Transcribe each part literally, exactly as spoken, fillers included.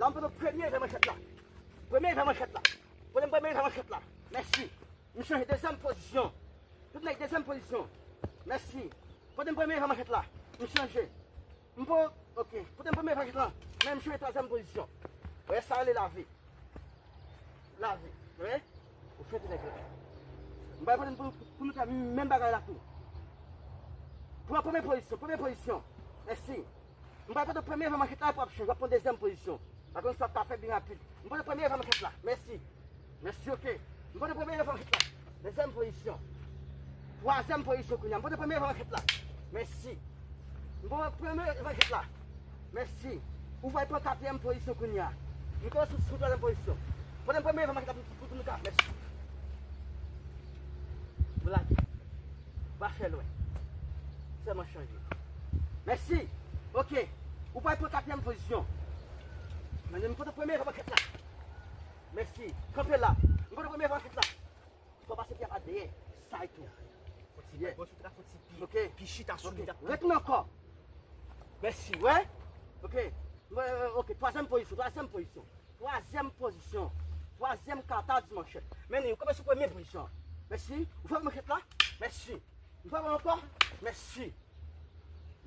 An m pote premye evè manchèt la. Premye evè manchèt la. Pote m premye evè manchèt la. Mèsi. M chanje dezyèm pozisyon. Tout nèg dezyèm pozisyon. Mèsi. Pote m premye evè manchèt la. M chanje. M po, ok. Pote m premye evè manchèt la. Men m chanje twazyèm pozisyon. Wè sa rele lavi. Lavi. Wè? Ou fè nèg la. M bay pote m pou, pou nou fè menm bagay la tou. Pran premye pozisyon. Premye pozisyon. Mèsi. M pral pote premye evè manchèt la pou w ap chanje, w ap pran dezyèm pozisyon. Pa konn sa w ap ka fè byen rapid. M pote premye evè manchèt la. Mèsi. Mèsi, ok. M pote premye evè manchèt la. Dezyèm pozisyon. Twazyèm pozisyon kounye a. M pote premye evè manchèt la. Mèsi. M pote premye evè manchèt la. Mèsi. Ou va pran katriyèm pozisyon kounye a. M konnen sou, sou twazyèm pozisyon. Pote premye evè manchèt la pou, pou, pou nou ka. Mèsi. Ou lage. Pa fè lwen. Sèlman chanje. Mèsi. Ok. Ou pral pran katriyèm pozisyon. Men m pote premye evè manchèt la. Mèsi. Kanpe la. M pote premye evè manchèt la. Fò pase pye a pa dèyè. Sa e tou. Fò ti bò sou ta, fò ti pi. Ok. Pi chita sou li. Ok. Retounen ankò. Mèsi. Wè. Ok. Wè, wè, ok. Twazyèm pozisyon. Twazyèm pozisyon. Twazyèm pozisyon. Twazyèm kata di manchèt. Men li, ou kanpe sou premye pozisyon. Mèsi. Ou fè manchèt la. Mèsi. Ou fè ankò. Mèsi.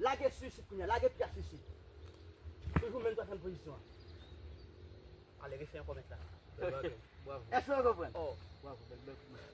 Lage sou isit kounye a. Lage pye a sou isit. Toujou menm twazyèm pozisyon an. Ale refè ankò mèt la. Bèl bagay. Bravo. Èske w konprann? Oh. Bravo, bèl, bèl.